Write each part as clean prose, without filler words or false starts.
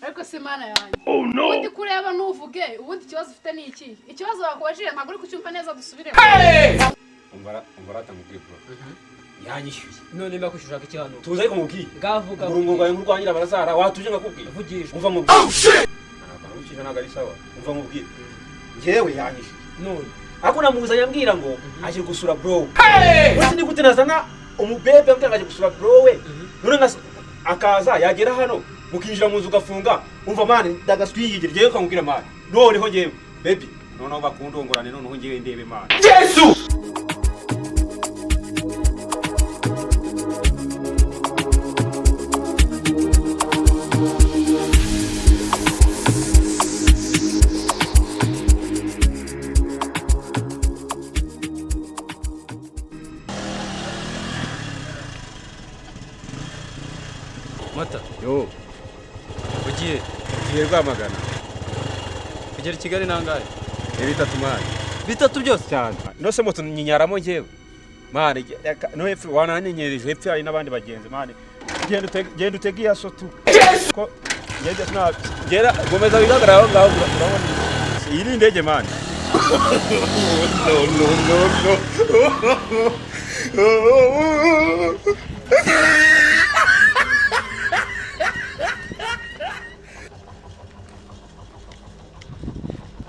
Ariko se Mana yanjye, ubundi kureba ntuvuge, ubundi ikibazo ufite ni iki? Ikibazo bakubajije ntabwo uri kucyumva neza, dusubiremo. Umva rata mubwiye, bro, yanyishyuye. None mba kwishyura iki hano? Tuza ariko mubwiye. Ngavuga. Urungo rwawe nk'urwa nyirabarazara, watuje nkakubwira. Vugisha. Umva mubwiye, ntabwo ucisha, ntabwo ari sawa. Umva mubwiye, njyewe yanyishyuye. None? Ariko namuzanye ambwira ngo aje gusura bro we. Uretse ni gute nazana umubebe ambwira ngo aje gusura bro we, none nka akaza yagera hano mukinjira mu nzu ugafunga? Umva man, ndagaswiyigire njyewe ukamubwira man. Noneho njyewe baby, noneho bakundongorane, noneho njyewe ndebe man. Yesu. Mata. Yo. Ugiye? Ngiye Rwamagana. Kugera i Kigali nangahe? Ni 3 man. 3 byose? Cyane. Nose moto nyinyaramo njyewe man, no hepfo wananyenyereje, hepfo hari n'abandi bagenzi man. Genda utege, genda utege iya sotu ko genda na gera gomeza wihagarara aho ngaho, urabona iyi ni indege man. No, no, no, no.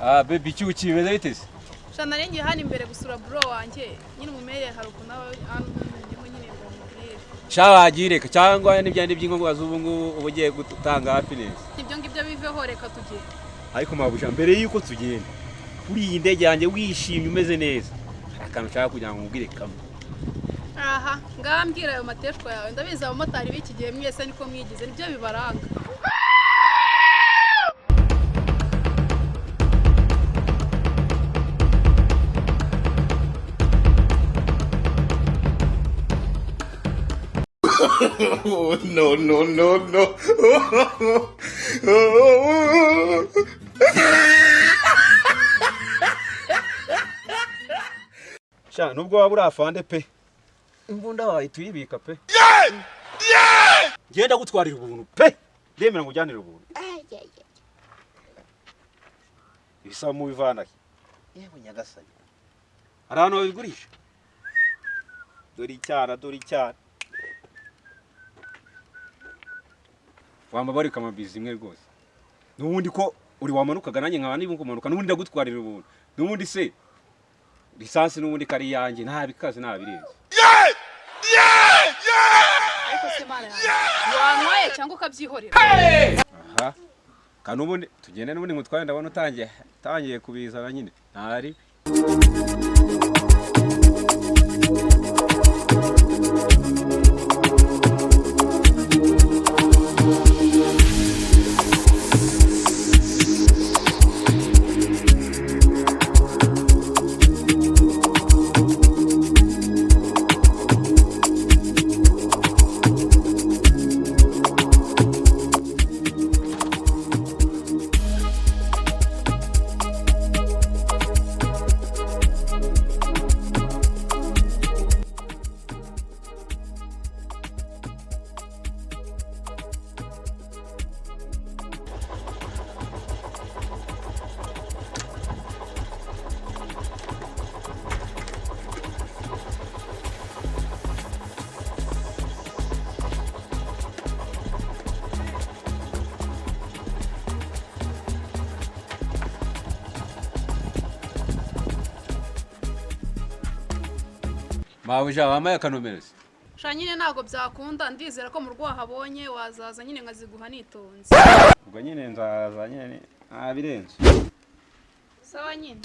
Ah baby, icyuki bimeze bite se? Sha, nari ngiye hano imbere gusura bro wanjye nyine, umumerere hari ukuntu aba antumenyeho nyine ngo mubwire. Sha wagireka cyangwa n'ibyandi by'inkongo z'ubu ngubu uba ugiye gutanga happiness. Ibyo ngibyo biveho, reka tugende. Ariko mabuja, mbere y'uko tugenda kuri iyi ndege yanjye wishimye umeze neza, hari akantu nshaka kugira ngo nkubwire kamwe. Aha ngambwira ayo mateshwa yawe, ndabizi abamotari b'iki gihe mwese niko mwigize, nibyo bibaranga. No, no, no, no. Sha, nubwo waba uri afande pe, imbunda wawe tuyibika pe. Ngenda gutwarira ubuntu pe, ndemera ngo ujyanire ubuntu. Ibisaba mu bivana he? Yewe nyagasani, hari ahantu babigurisha. Dore icyana, dore icyana. Wamba barika amabizi imwe rwose, n'ubundi ko uri wamanukaga nanjye nkaba niba kumanuka, n'ubundi ndagutwarira ubuntu, n'ubundi se lisansi n'ubundi kari iyanjye, nta bikaze nta birenze. Ariko se Mana yanjye, wanywaye cyangwa ukabyihorera? Aha kandi ubundi tugende, n'ubundi ngutware, ndabona utangiye kubizana nyine ntari. Mabuja, wampaye akanomero se? Sha nyine ntabwo byakunda, ndizera ko mu rugo wahabonye, wazaza nyine nkaziguha nitonze. Ubwo nyine nzaza nyine, nta birenze. Sawa nyine.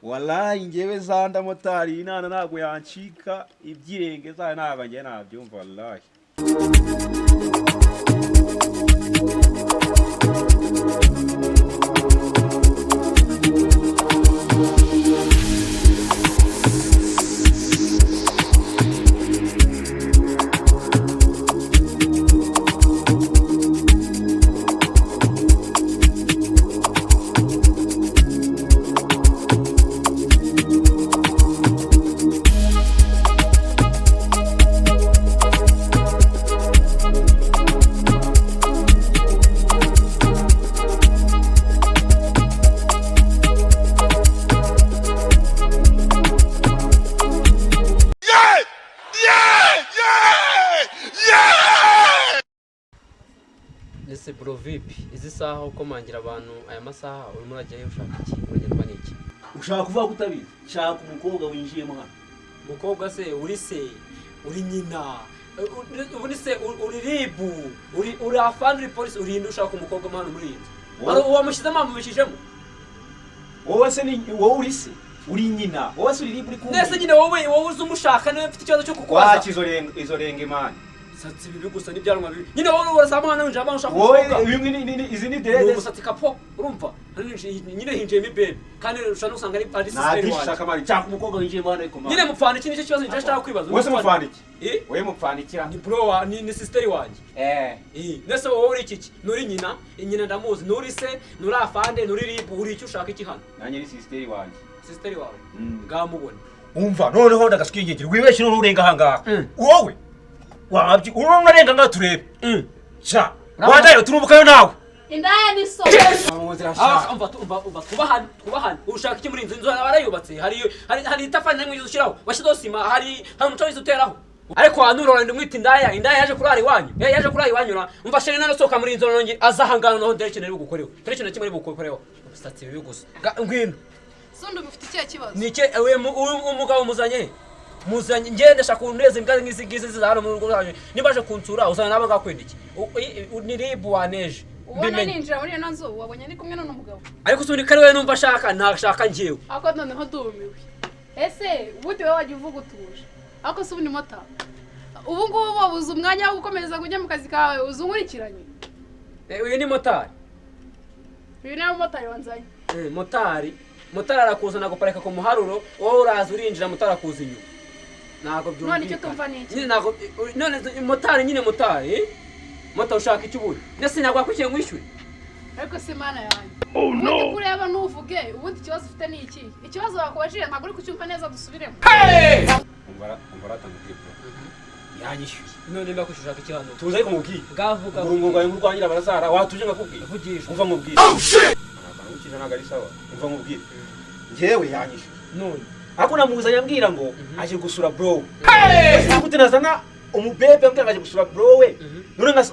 Wallahi njyewe za ndamotari inana ntabwo yancika, ibyirenge zayo ntabwo njye nabyumva wallahi. Ese bro, vipi? Izi saha ukomangira abantu aya masaha, urimo urajyayo ushaka iki? Uragendwa n'iki? Ushaka kuvuga ko utabizi? Shaka umukobwa winjiyemo hano. Umukobwa se uri se, uri nyina, ubundi se uri RIB, uri afande, uri polisi, uri inde ushaka umukobwa mo hano muri iyi nzu? Wowe- Hari uwamushyizemo, amubishijemo. Wowe se ni wowe uri se, uri nyina, wowe se uri RIB, uri kumwe? Nese nyine wowe uzi umushaka, niwe mfite ikibazo cyo kukubaza. Waca izo renge, izo renge man. Satsi bibi gusa n'ibyanwa bibi. Nyine wowe urasama hano, winjira hano ushaka Wowe umukobwa. bimwe izi ni Ni dreads. umusatsi kapo, urumva? Hano nyine hinjiyemo ibebe, kandi ushobora no gusanga ari Nta sister byinshi wanjye. ushaka man, shaka umukobwa winjiyemo hano ariko man. Nyine mupfana iki? Nicyo kibazo njye nshaka kwibaza. Wowe se mupfana iki? Eh? Wowe mupfana iki? Ni bro wa ni sister wanjye. Eh. Eh, nese wowe uri iki? Nuri nyina, nyina ndamuzi, nuri se, nuri afande, nuri RIB, uri icyo ushaka iki hano? Nanjye ni sister wanjye. Sister wawe? Ngamubone. Umva noneho ndagaswingingira, wibeshye noneho urenga ahangaha. Wowe wabyi urabona unarenga ngaha turebe sha wadayo turumbukayo nawe. Indaya ni so. Ah, umva umva umva, twubahane, twubahane. Ushaka iki muri iyi nzu? Inzu barayubatse. Hari itafari namwe ushyiraho. Washyizeho sima, hari umuco wese uteraho. Ariko wanurora ndi mwita indaya, indaya yaje kurara iwanyu. Eh, yaje kurara iwanyu na. Umva chérie, nanasohoka muri iyi nzu none aza ahangana naho ndere kintu ari bugukoreho. Ndere kintu kimwe ari bugukoreho. Umusatsi bibi gusa. Ngwino. Sundi, mufite ikihe kibazo? Nike we umugabo muzanye he? Muzanye ngende ndashaka uneze imbwa nk'izi ngizi ziza hano mu rugo rwanyu. Niba aje kunsura uzana nabo ngakwenda iki? Ni RIB waneje. Ubona Mbimenye. ninjira muri ino nzu wabonye ndi kumwe n'uno mugabo? Ariko usundi kari we numva ashaka ntashaka njyewe. Ariko noneho ndumiwe. Ese ubundi wowe wajya uvuga utuje? Ariko se ubundi mota, ubu ngubu wabuze umwanya wo gukomeza kujya mu kazi kawe uzunkurikiranye? Eh, uyu ni motari. Uyu niwe mumotari wanzanye. Eh, motari arakuzana guparika ku muharuro, wowe uraza urinjira, motari akuza inyuma. Ntabwo byumvikana. None icyo tumva ni iki? Nyine ntabwo none motari nyine motari, eh? Motari ushaka icyo ubundi? Ndetse ntabwo wakurikiye ngo wishyure. Ariko se mana yanjye, ubundi kureba ntuvuge, ubundi ikibazo ufite ni iki? Ikibazo bakubajije ntabwo uri kucyumva neza, dusubiremo. Umva ratanga bro, yanyishyuye. None niba kwishyura ushaka iki hano? Tuza ariko mubwiye. Ngavuga. Urungo rwawe nk'urwa barazara, watuje ngakubwira. Vugishwa. Umva mubwire, akantu ukiza ntabwo ari sawa. Umva mubwire, njyewe yanyishyuye. None Ariko namuzanye ambwira ngo aje gusura bro. Ese gute nazana umubebe ambwira ngo aje gusura bro we, none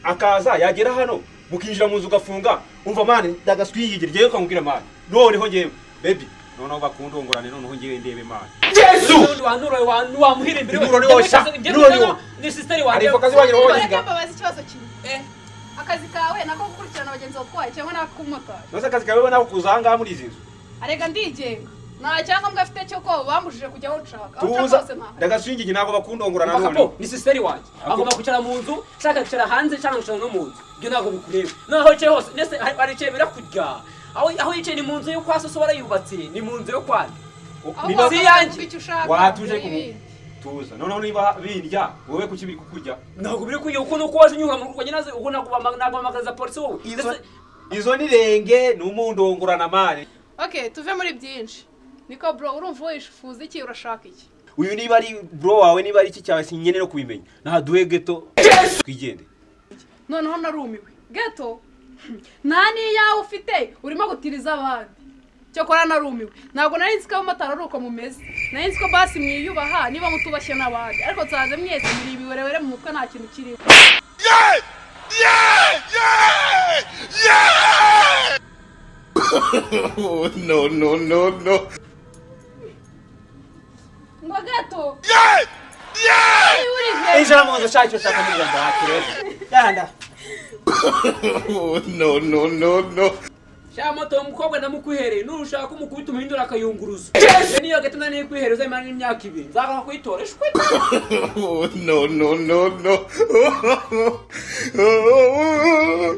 akaza yagera hano mukinjira mu nzu ugafunga? Umva man, ndagaswingingira ngewe ukamubwira man, noneho ngewe baby, noneho bakundongorane, noneho ngewe ndebe man. Yesu! Wanura wamuhira imbere. Induro ni wowe sha, induro ni wowe. Ni sister wanjye. Ariko kazi wanjye wowe. Reka mbabaze ikibazo kimwe. Eh. Akazi kawe nako gukurikirana abagenzi batwaye cyangwa n'ak'umumotari? Nose akazi kawe nako kuza ahangaha muri izi nzu? Arega ndigenga, nta cyangombwa afite cyo ko bambujije kujya aho nshaka, aho nshaka Tuza. hose ntahari. Ndagaswingingira, ntabwo bakundongorana Paka noneho. po, ni sister wanjye. Agomba kwicara mu nzu, shaka kwicara hanze cyangwa kwicara no mu nzu. Ibyo ntabwo bikureba. Noneho yicaye hose, nese aricaye birakurya. Aho yicaye ni mu nzu yo kwa soso barayubatse, ni mu nzu yo kwa. Aho Niba Si wakabaye yanjye. uvuga icyo ushaka, watuje ibindi. Tuza noneho, niba bindya wowe kuki biri kukurya? Ntabwo biri kurya kuko nuko waje unyura mu rugo naze ubwo naguhamagariza polisi wowe. Izo Ndetse izo ni renge ni umundongorana man. Okay, tuve muri byinshi. Niko bro, urumva wifuza iki? Urashaka iki? Uyu niba ari bro wawe, niba ari iki cyawe, sinyene no kubimenya. Ntaduhe geto twigende. Noneho narumiwe. Geto nta n'iyawe ufite, urimo gutiriza abandi. Cyokora narumiwe, ntabwo nari nzi ko abamotari ari uko mumeze. Nari nzi ko basi mwiyubaha, niba mutubashye n'abandi, ariko nsanze mwese muri ibiwerewere mu mutwe, nta kintu kirimo. Yeah! Yeah! Yeah! Yeah! Oh, no, no, no, no. Ngo geto? Yeah! Yeah! Uri he? Injira mu nzu ushaka icyo ushaka muri Rwanda wakireza yanda. Oh, no, no, no, no. Sha moto, umukobwa ndamukwihereye, nushaka umukubita umuhindura akayunguruzo. Yesu, niyo gato nani kwihereza imana n'imyaka 2. Nzaka kuyitora shwe. Oh, no, no, no, no. Oh.